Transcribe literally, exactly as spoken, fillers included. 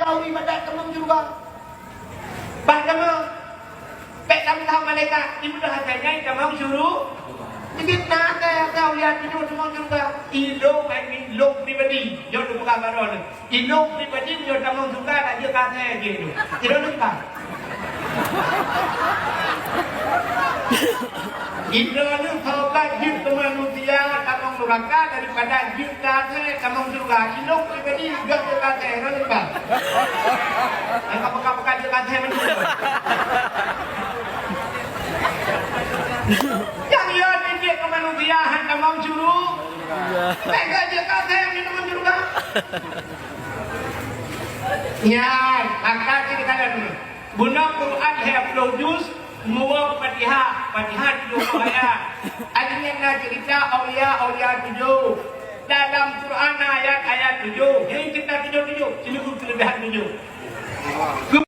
Tahu ibadat tamong syurga. Bah tamong. Bèk tamong malaikat, ibadat hana nyan tamong syuru-, jeuet na até, até aulia tujoh tamong syurga. Ilôn, ilôn pribadi, nyoe teupeugah baroe nyoe. Ilôn pribadi nyoe tamong syurga, tak jeuet ka até jih tu. Ilôn lupa. Indroe nyoe taubat jeuet keu manusia tamong nuraka daripada jeuet keu até tamong syurga. Indroe pribadi gak jeuet keu até, ngon leubeh. Nyang ka peugah-peugah jeuet keu até manusia. Nyang yo jeuet keu manusia han tamong syurga. Teuka jeuet keu até nyang tamong syurga. Nyan, angkat diri kalian dulu. Bunoe Quran lhèe plôh juz, muwoe Fatihah, Fatihah tujoh ploh ayat. Akhé nyan na ceurita aulia-aulia tujoh. Dalam Quran na ayat-ayat tujoh. Nyang ceurita tujoh-tujoh, sineuk keuleubehan tujoh.